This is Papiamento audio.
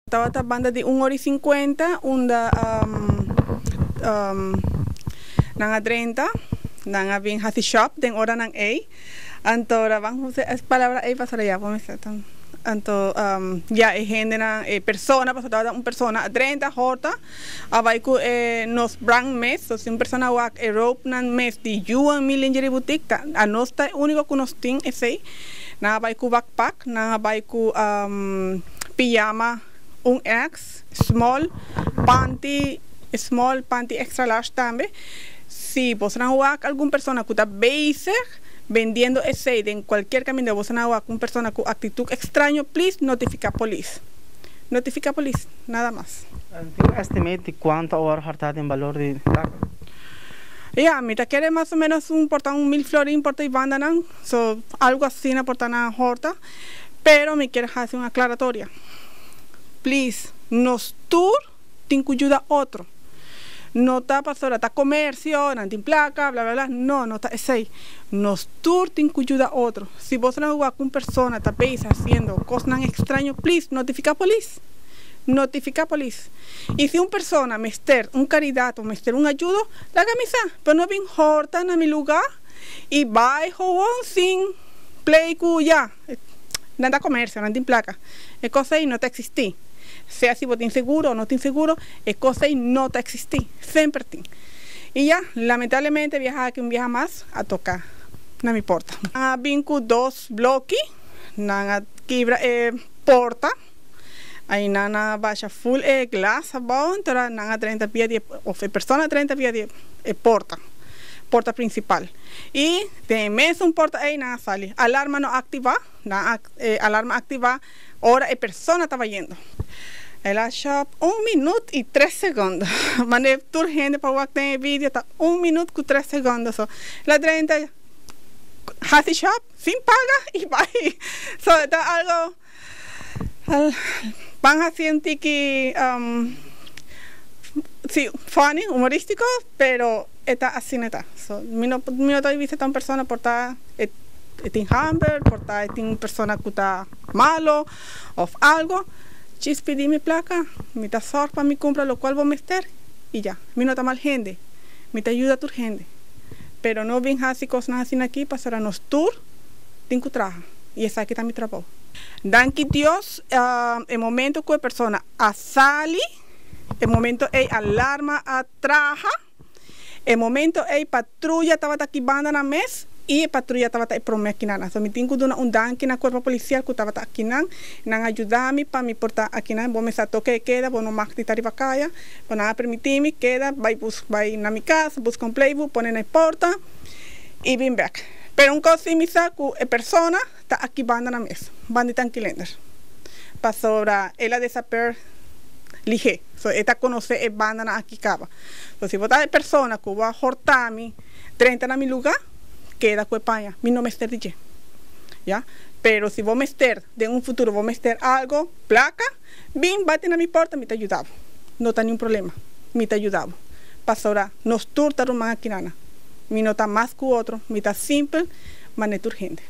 Tabata banda di un ora i 50 unda nan a drenta, nan a bin hasi shop den oranan ei. Anto ora ban usa e palabra ei pasobra ya bo mester ta. Anto ya e hendenan, e persona, pasobra tabata un persona a drenta horta a bai ku e nos brand mes. So si un persona wak e roopnan mes di You and Me Lingerie Boutique ta anos ta e úniko ku nos tin esei. Nan a bai ku backpack, nan a bai ku pijama un X, small, panty small, panty extra large tambe. Si bosonan wak algun persona ku ta bezig bendiendo esei den kualkier kaminda bosonan wak un persona ku aktitut ekstraño, please notifiká polis. Notifiká polis, nada mas. Tin un estimate di kuantu a wòrdu hartá den balor di plaka? Ya, mi ta kere mas o menos un por ta un mil florin por ta e bandanan. So, algo asina por ta na horta, pero mi kier haci un aclaratoria. Please, nos tur tin cu yuda otro. No ta pasobra ta comercio, nan tin placa, bla bla bla, no, no ta esey. Nos tur tin cu yuda otro. Si boso nan wak un persona ta bezig haciendo cosnan extraño, please, notifica polis. Notifica polis. Y si un persona mester un caridad o mester un ayudo, laga mi sa, pero no bin horta na mi lugar. Y bay gewoon sin play cu ya nan ta comercio, nan tin placa. E cos ey no ta existi. Sea si bo tin seguro o no tin seguro, e cos ey no ta existi. Semper tin. Y ya, lamentablemente biaha aki un biaha mas a toca na mi porta. Nan a bin cu dos bloki, nan a kibra e porta, ay nan a basha full e glas abao, entora nan a drenta via di e, of e persona a drenta via di e porta. Porta principal y den e mesun porta ey nan a sali. Alarma no activa, nan a e alarma activa ora e persona taba yendo. El a shop un minuut y tres segundo. Mane tur hende pa wak den e video ta un minuut cu tres segundo so. El a drenta haci shop sin paga y bay. So ta algo ban haci un tiki si funny, humoristico, pero e ta asina e ta. So mi no mi no ta bisa ta un persona por ta e tin hamber, por ta e tin un persona cu ta malo of algo, djis pidi mi placa, mi ta zorg pa mi cumpra locual bo mester y ya. Mi no ta mal hende, mi ta yuda tur hende, pero no bin haci cosnan asina aki pasobra nos tur tin cu traha y esaki ta mi trabou. Danki Dios e momento cu e persona a sali, e momento ey alarma a traha, e momento ey patruya tabata aki banda nan mes y e patruya tabata e prome akinan. So mi tin cu duna un danki na cuerpo policial cu tabata akinan, nan a yuda mi pa mi por ta akinan. Bo mester a toke e keda, bo no mag di ta riba caya, bo nan a permiti mi keda bay bus bay na mi cas, busca un playbook pone na e porta y bin bek. Pero un cos si mi sa cu e persona ta aki banda nan mes, banda di Tanki Leenders, pasobra el a desaper lihé, so e ta konosé e bandanan aki kaba. So si bo ta e persona ku bo a horta mi drenta na mi lugá, keda ku e paña, mi no mester di dje, ya. Pero si bo mester, den un futuro bo mester algo, plaka, bin bati na mi porta, mi ta yuda bo, no ta niun problema, mi ta yuda bo, pasobra nos tur ta ruman aki nana, mi no ta mas ku otro, mi ta simpel manera tur hende.